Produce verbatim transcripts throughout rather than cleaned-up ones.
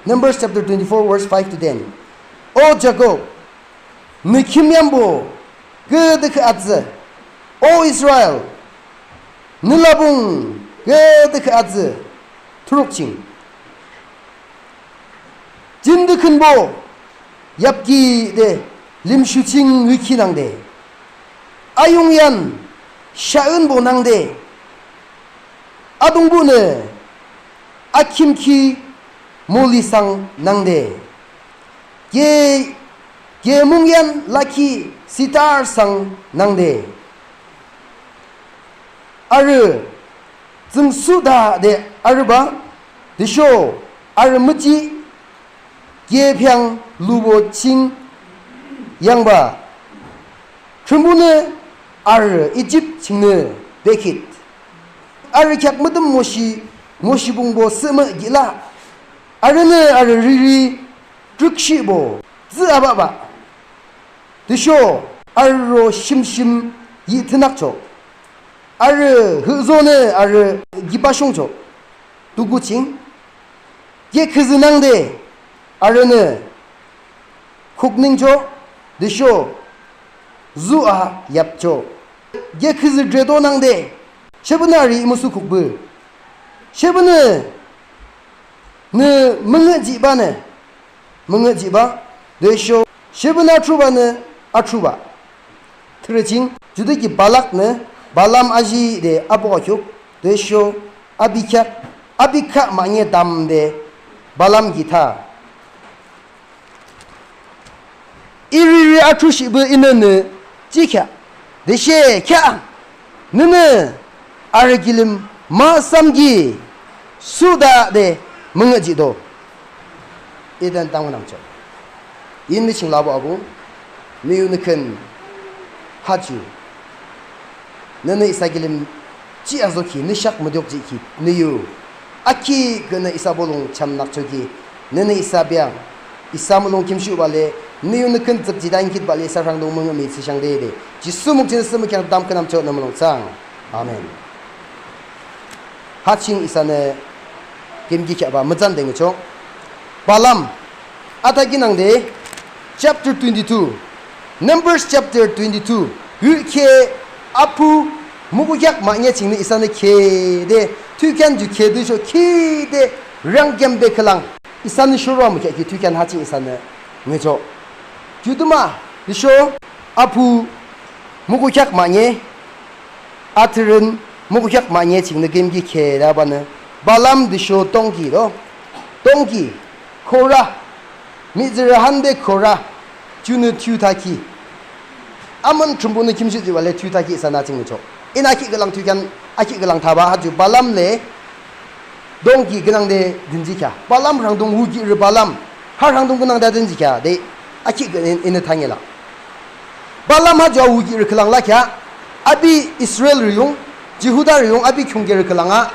Numbers chapter twenty-four, verse five to ten. O Jakob, nü khim yambo küdükhüh atsü. O Israel, nü labung küdükhüh atsü. Thuruk ching. Jindükhünbo yapki de limshu ching wiki nangde. Ayung yan shaenbo nangde. Adungpunü akhimki moli sang nangde. Ke, ke mung yan laki sitar sang nangde. Arü tsüngsuda de arüba, tüsho arü müchi kepheang lubo ching yangba. Thrünpuhnü arü Ijip chingnü bekit. Arü kheak mütüm Moshi, Moshi bungbo sümü gila. Arünü arü riri trükshibo zü ababa. Tüsho arü ro shimshim yi thünakcho. Arü hüzonü arü gibashungcho. Tugu ching. Ye khüzü nangde arünü khukningcho. Tüsho zu a yapcho. Ye khüzü dredo nangde. Shebünü arü müsu khukbü. Shebünü nü müngüh jibanü. Müngüh jiba, tüsho shebünü athrubanü athruba. Thürüching, judüki Balaknü Balam aji de apo akyuk, tüsho abi kheak, abi kheak manye dam de Balam ki tha. Iriri athrushibü inünü jikheak. Tüshe kheak, nünü arü kilim müsamki suda de müngüh jido. Eden tangmünangcho. Yinmi ching labo abu, nü yu nü khün hachu. Nünü isa kilim chi azoki, nü shak müdükyukjihki, nü yu. Akhi künü isa bolung chamnakchoki, nünü isa biang, isa mulong kimshubale, nü yu nü khün tsükjida ingkitbale, isa rhangdung müngühmühi thsüshang de de. Jisu mung chingnü sümükheak dam künamcho nü mulong thsang. Amen. Haching isanü kimki kheahba mütsan dengcho. Balam, atha kinangde, chapter twenty-two, Numbers chapter twenty-two, yu khe apu mukukheak manye chingnü isanü khede, thükhean ju khede cho khede, rangkembe khülang, isanü shorua mükheahki thükhean haching isanü ngücho. Ju tümü, tüsho apu mukukheak manye, athrün mukukheak manye chingnü kimki khede abanü, Balam tüsho donkey do. Donkey, Korah, mihtsürü hande Korah, junü thiyu thakhi. Amün Thrünpuhnü kimshuh jihbale thiyu thakhi isanü ching mücho. Inü akhi khülang thükhean, akhi khülang thaba hachu Balam le donkey künangde dünjikheah. Balam rhangdung wukihrü Balam. Ha rhangdung künangde dünjikheah. De akhi khü in, inü thangela. Balam hachu awukihrü khülang lakheah. Abi Israelrü yung, Jihudarü yung, abi khiungkerü khülang a.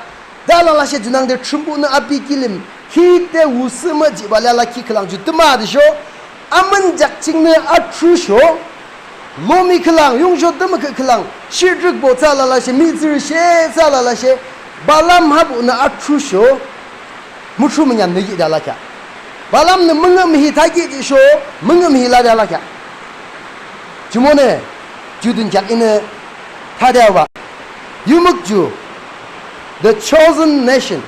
De alalashe junangde Thrünpuhnü abi kilim khide wusü müjihbale alakhi khülang ju tümü tüsho. Amün jak chingnü athrusho, lomi khülang, yungsho tümü khü khülang, shitrükbo thsü alalashe, mihtsürü she thsü alalashe, Balam habonü athrusho, müthru münyanü yide alakheah. Balamnü müngühmühi thakhi jihsho, müngühmühi lade alakheah. Jumonü, judünkheak inü thade aba. Yumük ju, the chosen nation.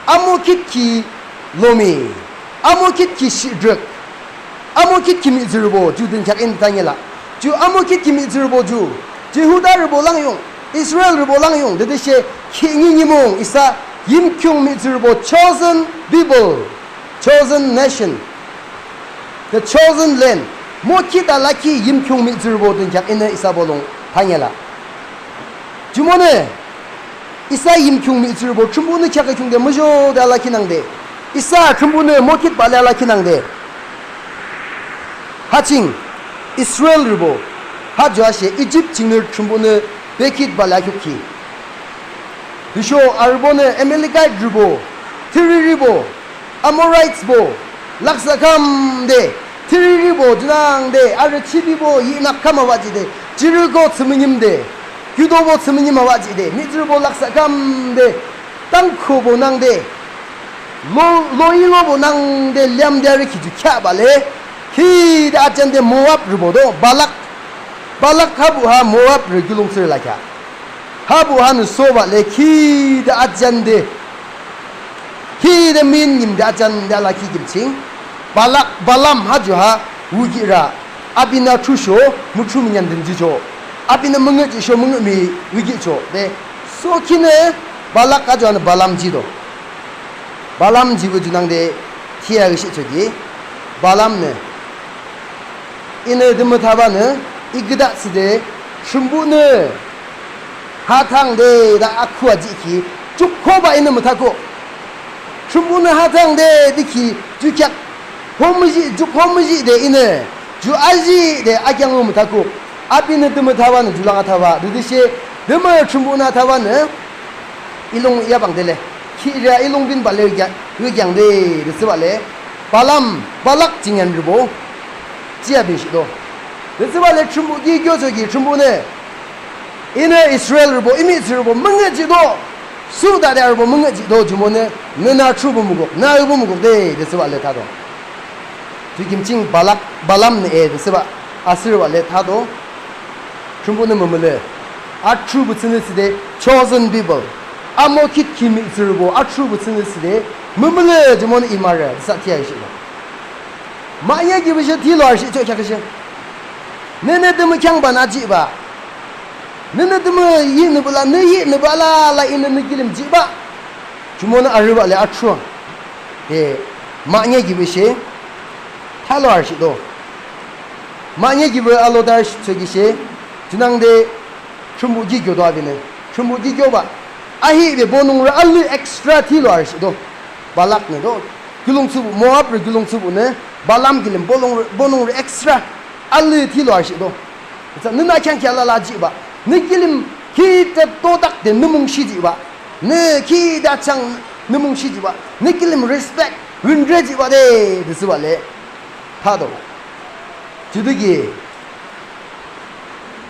Amokhitkhi lomi, amokhitkhi shitrük, amokhitkhi mihtsürübo, judünkheak inü thangela. Ju amokhitkhi mihtsürübo ju, Jihudarübo lang yung, Israelrübo lang yung, tütüshe khihni nimung isa Yimkhiung mihtsürübo, chosen people, chosen nation. The chosen land. Mokhit alakhi Yimkhiung mihtsürübo dünkheak inü isa bolung thangela. Jumonü, isa Yimkhiung mihtsürübo Thrünpuhnü kheakü khiungde muzhode alakhi nangde. Isa Thrünpuhnü mokhitbah le alakhi nangde. Haching, Israelrübo, ha ju ashe Ijip chingnü Thrünpuhnü bekitbah le akhiukkhi. Tüsho arübonü Amalekite rübo, thiriribo, Amorites bo, laksahkham de, thiriribo, junangde, arü chibibo, yinakkham abajide, Jeriko thsümünim de, kiutobo thsümünim abajide, mihtsürübo laksahkham de, tangkhubo nangde, Lo, lo ilobo nangde lümde arü ki ju khabah le, ki de ajande Moabrübo do, Balak. Balak habuh ha Moabrü kiulongthsürü lakheah. Habuh hanü sobah le ki de ajande, ki de minimde ajande alakhi kim ching. Balak, Balaam ha ju ha wuki ra, apinü thusho, muthru minyandün jicho. Apinü müngüh jisho, müngühmi wukicho. De, so kinü Balak ha ju hanü Balaam jido. Balaam jibuh junangde thiyah wishichoki, Balaamnü, inü tümü thabanü, ikida thsüde, Thrünpuhnü ha thangde tha akhuajihkhi, jukhoba inü müthakuk. Thrünpuhnü ha thangde tükhi, ju kheak, homüji, ju homüjide inü, ju ajide akheang müthakuk. Apinü tümü thabanü, ju lang athaba, tütüshe, tümü Thrünpuhnü thabanü, ilung yabang dele. Khirü ilung binbah le wükheang, wükheangde, tüsübah le. Balaam, Balak jingyanrübo. Jia binshido. Tüsübah le Thrünpuh ki kyochoki Thrünpuhnü, inü Israelrübo, I mihtsürübo müngüh jihdo. Sudade arübo müngüh jihdo, jumonü, nünü thsübo mükuk, nü arübo mükuk de, tüsübah le thado. Ju kim ching Balak, Balaamnü e, tüsübah, asürübah le thado. Thrünpuhnü mümüle. Athrübuh thsünüsüde chosen people. Amo khit ki mihtsürübo athrübuh thsünüsüde mümüle, jumonü I marü, tüsü thiyah wishido. Mahne kibüshe thilo arüshichoh kheaküshe. Nünü tümü kheangbanü ajihbah. Nünü tümü yihnübah la, nü yihnübah la, la inü nü kilim jihbah. Jumonü arübah le athrü. E, mahne kibüshe thalo arüshido. Mahne kibü alo da arüshihchokishe, junangde Thrünpuh ki kyodo apinü. Thrünpuh ki kyobah. Ahi be bonungrü alü extra thilo arüshido. Balaknü do. Kiulongthsüpuh, Moabrü kiulongthsüpuhnü, Balaam kilim bonungrü, bonungrü extra alü thilo arüshido. Tsa nünü akheangkhi alala jihbah. Nü kilim ki te todak de nü mungshi jihbah. Nü ki da chang nü mungshi jihbah. Nü kilim respect, wünre jihbah de, tüsübah le. Thado. Judüki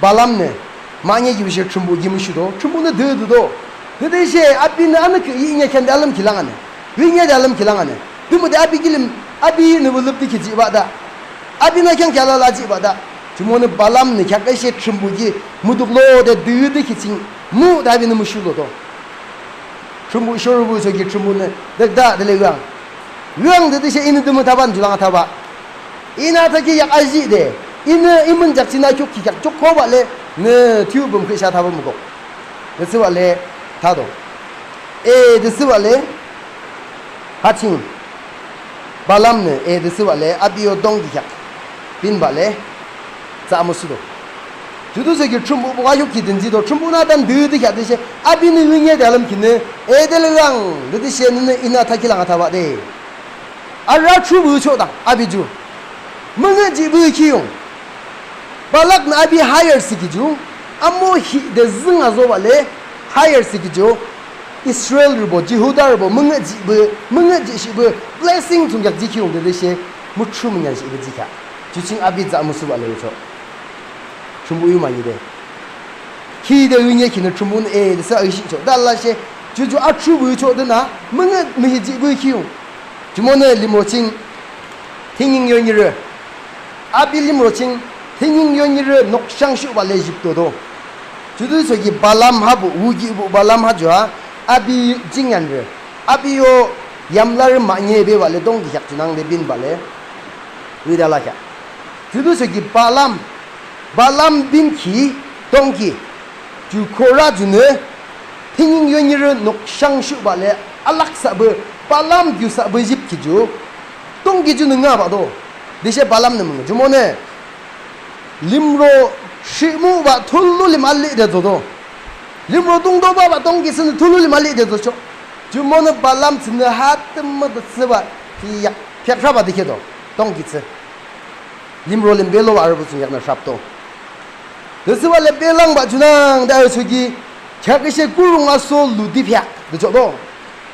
Balaamnü, mahne kibüshe Thrünpuh ki müshudo, Thrünpuhnü düdüdo. Tütüshe apinü anükhüh yinye khean de alümkhi langanü. Yinye de alümkhi langanü. Tümüde api kilim, apinü wülüp de ki jihbah da. Apinü kheangkhi alala jihbah da. Jumonü Balaamnü kheaküshe Thrünpuh ki müdüklo de düdükhi ching. Mu da apinü müshulodo. Thrünpuh shorupü choki Thrünpuhnü, dükda, dele wüang. Wüang tütüshe inü tümü thabanü ju lang athaba. Inü athakhi yak ajihde. Inü imün jak chinü akhiukhi kheak jukkhobah le, nü thiyu bümkhüh sha thaba mükuk. Tüsübah le, thado. E, tüsübah le, ha ching. Balaamnü, e, tüsübah le, api yo dongki kheak. Binbah le, tsa amüsüdo. Judüsho ki Thrünpuh buka yukki dünjido, Thrünpuhnü adan düdü kheak tüshe, apinü yinye de alümkhinü, e, dele wüang, tütüshe nünü inü athakhi lang athaba de. Arü Thrünpuh choh dang, api ju. Müngüh jihbü khiyung. Balaknü api hire thsükhi ju, amo hi de züng azobah le, hire thsükhi ju, Israelrübo, Jihudarübo, müngüh jihbü, müngüh jihshihbü, blessing thsungkheak jikhiyung de tüshe, müthrü münyanshihbü jikheak. Ju ching api tsa amüsübah le wüchoh. Thrünpuh yu mani de. Ki de yinye khinü Thrünpuhnü e, de sa ayishihchoh. Dalashe, ju ju athrübuh choh de nü, müngüh mühi jihbü khiyung. Jumonü limro ching, thingying yonyirü. Api limro ching, thingying yonyirü nokshangshuhbah le jipto do. Judüsho ki Balaam habuh, wukibuh Balaam ha ju ha, api jingyanrü. Api yo yamlarü mahne bebah le dongki kheak junangde binbah le. Wüde alakheah. Judüsho ki Balaam, Balaam binkhi dongki. Ju Kora junü, thingying yonyirü nokshangshuhbah le alaksahbah, Balaam ju sahbah jipkhi ju, dongki junü ngübah do. Tüshe Balaamnü müngüh, jumonü, limro shimübah thulu lim alide zodo. Limro dungdobah dongki thsünü thulu lim alide zochoh. Jumonü Balaam thsünü ha tümü de thsübah, ki yak, pheak shabah dikhedo, dongki thsü. Limro lim beloba arübo thsungkheaknü shabdo. Tüsübah le belangbah junangde arüchoki, kheaküshe kurung aso lu dipheak, de chodo.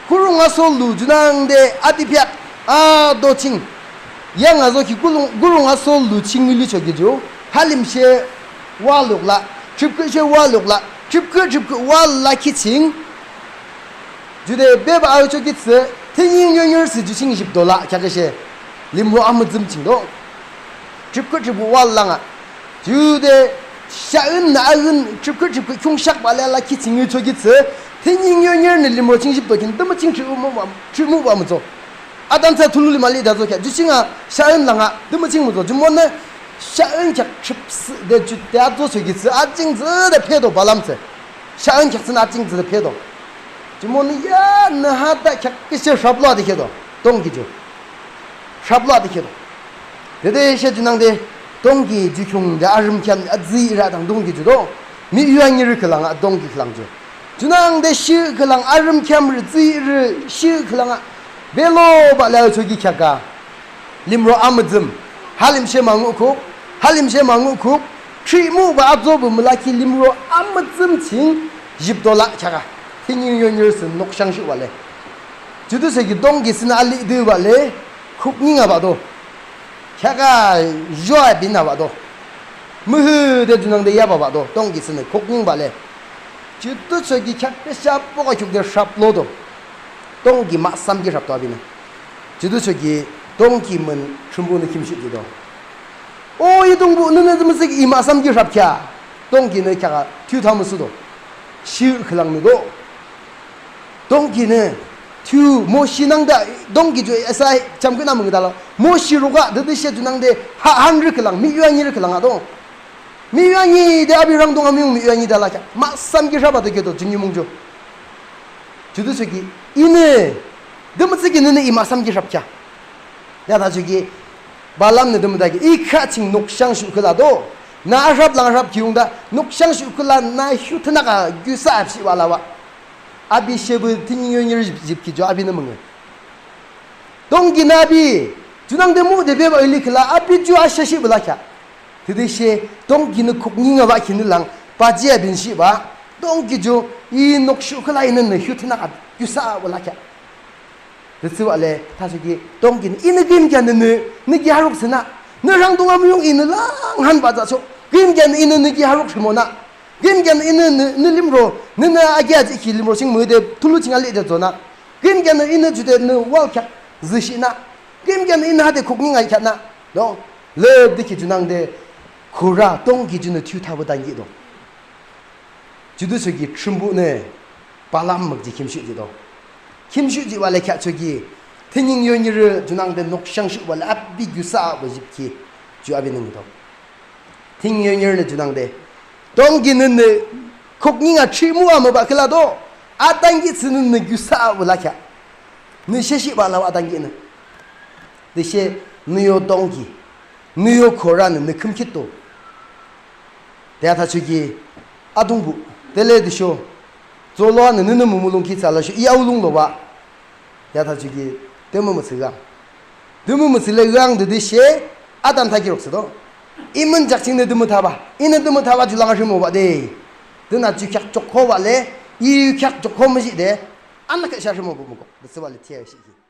Kurung aso lu junangde adipheak, ado ching. Yang azoki kurung, kurung aso lu ching luchoki ju, halimshe waluk la, tripküshe waluk la, tripkü tripkü wal lakhi ching. Jude bebah arüchoki thsü, Thüning yonyir thsü ju ching jipdo la kheaküshe limro amütsüm ching do. Tripkhüh tripkhüh wall lang a. Jude shaün na aün tripkhüh tripkhüh khiungshakbah le la ki ching yu choki thsü. Thüning yonyirnü limro ching jipdo kin tümü ching tripkhüh mu ba, tripkhüh mu ba mütso. Adan thsa thulu lim ali dazo kheak ju ching a shaün lang a tümü ching mütso. Jumonü shaün kheak tripsü de ju de azo choki thsü aching thsü de phedo Balaam thsü. Shaün kheak thsünü aching thsü de phedo. Jumonü ya nü ha da kheaküshe shraplo a de khedo. Dongki ju. Shraplo a de khedo. Dedeshe junangde dongki ju khiungde arümkheam atsührü dang dongki ju do. Mihyuh anyirü khülang a dongki khülang ju. Junangde shi khülang arümkheamrü tsührü shi khülang a. Belo ba le choki kheak a. Limro amütsüm. Halimshe mangukuk. Halimshe mangukuk. Tripkhüh mu ba azo bu müla ki limro amütsüm ching jipdo la kheak a. Thüning yonyir thsü nokshang shuh ba le. Jude choki dongki thsünü ali de ba le. Khukning a ba do. Kheak a jua bin a ba do. Mühü de junangde ya ba ba do. Dongki thsünü khukning ba le. Jude choki kheak de sha poka khiukde shraplo do. Dongki mahsam ki shrapdo abinü. Jude choki dongki mün Thrünpuhnü khimshuh jido. O I dongpu nünü tümütsü ki I mahsam ki shrapkhea. Dongkinü kheak a thiyu tha müsüdo. Shi khülang nü do. Dongkinü thiyu moshi nangde dongki ju esa chamkina müngüdala. Moshi roka dedeshe junangde ha hanrü khülang mihyuh anyirü khülang a do. Mihyuh anyi de abi rangdung amüyung mihyuh anyi de la kheak. Mahsam ki shrapba de khedo ju nimung ju. Jude choki inü. Tümütsü ki nünü I mahsam ki shrapkhea. Ya tha choki Balaamnü tümüde ki I kheak ching nokshang shuh khüla do. Na ashrap lang ashrap ki yung da nokshang shuh khüla na shu thünak a küsa apshi ba la ba. Abi shepü thüning yonyir jip, jipki ju abinü münga. Dongkinü abi. Junangde mu de beba I li khüla abi ju asha shi ba la kheak. Dedeshe dongkinü khukning a ba kinü lang baji abin shi ba. Dongki ju I nokshuh khüla inü nü shu thünak a küsa ba la kheak. Tütsü ba le tha choki dongkinü inü küyimki nü nü nü ki haruk thsüna. Nü rangdung amüyung inü lang hanba thsacho. Küyimki nü inü nü ki haruk rhimona. Küyimki nü inü nü, nü limro nünü agia jihkhi limro ching müde thulu ching ali de zona. Küyimki nü inü jude nü wall kheak züshina. Küyimki nü inü hade khukning a kheakna. Do. Le de ki junangde Kora dongki junü thiyu thapü dangki do. Jude choki Thrünpuhnü Balaam mükji khimshuh jido. Khimshuh ji ba le kheak choki thüning yonyirü junangde nokshang shuh ba le abi küsa ba jipki ju abinü ngüdo. Thüning yonyirünü junangde dongkinü nü khukning a thrimu a müba khüla do. Atanki thsünü nü küsa ba la kheak. Nü sheshi ba la atankinü. Tüshe nü yo dongki. Nü yo Koranü nü khümkhitdo. Tüya thachoki, Atungpuh, tüle tüsho tsolo anü nünü mümulongkhi thsü lasho I aulung lobah. Tüya thachoki, tümü mütsü lang. Tümü mütsü le lang tütüshe, atam thakirok thsüdo. I mün jak chingnü tümü thaba. Inü tümü thaba ju lang ashimobah de. Tüna ju kheak jokkhobah le, I kheak jokkho müjihde. Anakhe sha ashimobuh mükok. Tüthsübah le thiyashihkhi.